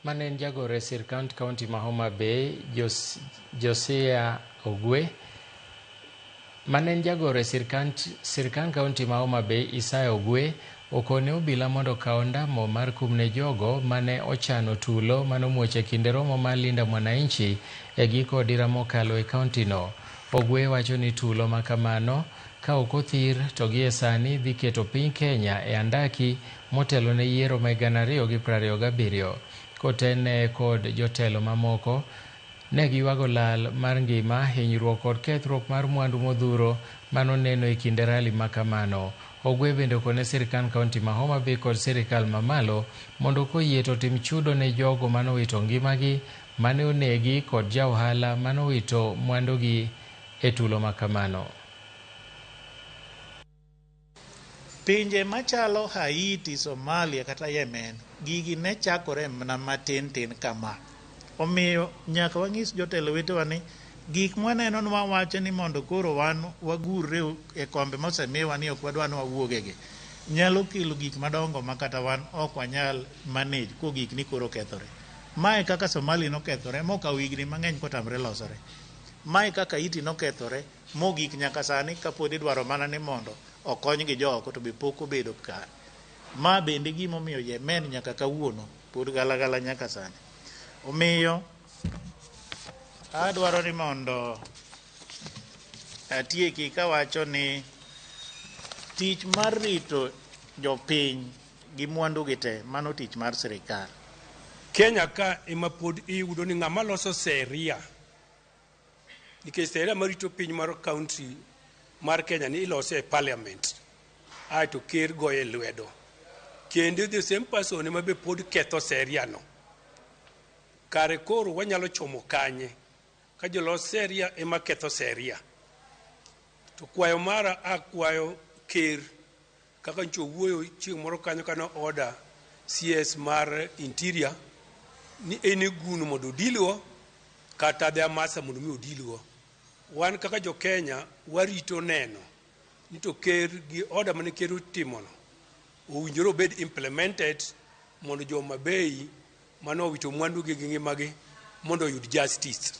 Mane en jagoro e sirkand kaunti ma Homa Bay, Josia Ogwe, mane en jagoro e sirkand kaunti ma Homa Bay, Isaya Ogwe, okone obila mondo okaw ondamo mar kum ne jogo mane ochano tulo mane omuoch e kinde romo mar Linda Mwananchi e giko odira mokalo e kaunti no. Ogwe wacho ni tulo makamano ka ok othir to gie sani dhi keto piny Kenya e andaki motelo ne yiero ma 2027. Kotene kod jotelo mamoko, ne giywago lal mar ngima, hinyruok kod kethruok mar mwandu modhuro manoneno e kinde rally makamano. Ogwe bende okone sirkand kaunti ma Homa Bay kod sirikal mamalo mondo koyie to tim chudo ne jogo manowito ngimagi, mane onegi kod ja ohala manowito mwandugi e tulo makamano. Pinje machalo Haiti, Somalia kata Yemen, gigi ne chakore mana matin tin kama. Omiyo nyaka wanyis jotelo wetewa ni gik mwaneno ni wawacho ni mondo koro wan wagurre e kombe mosemiwa ni ok wadwa ni wawuogegi nyalo kelo gik madongo ma kata wan ok wanyal manage kogik ni koro kethore. Mae kaka Somalia nokethore mokawo higni mang'eny kotamre losore. Mae kaka Haiti nokethore mogik nyaka sani kapod idwaro mana ni mondo okonygi jooko to be pok obedo kare. Ma bende gimomiyo Yemen nyaka kawuono pod galagala nyaka sani. Omiyo adwaro ni mondo atieki kawacho ni tich mar rito jopiny gi mwandu gi te mano tich mar sirikal. Kenya ka ema pod iyudo ni ng'ama loso sheria nikech sheria marito piny mar county mar Kenya ni ilose e parliament aeto ker goye lwedo kendo the same person ema be pod ketho sheria no kare koro wanyalo chomo kanye ka jolos sheria ema ketho sheria to kwayo mara akwayo ker kaka nyocha owuoyo chieng' moro kanyo kane order CS mar interior ni en guno mondo odilgo kata the amasa mondo mi odilgo wan kaka jo Kenya warito neno ni to ker gi order mane ker otimono owinjore obed implemented mondo jo Homa Bay mane owito mwandugi gi ngimagi mondo oyud justice.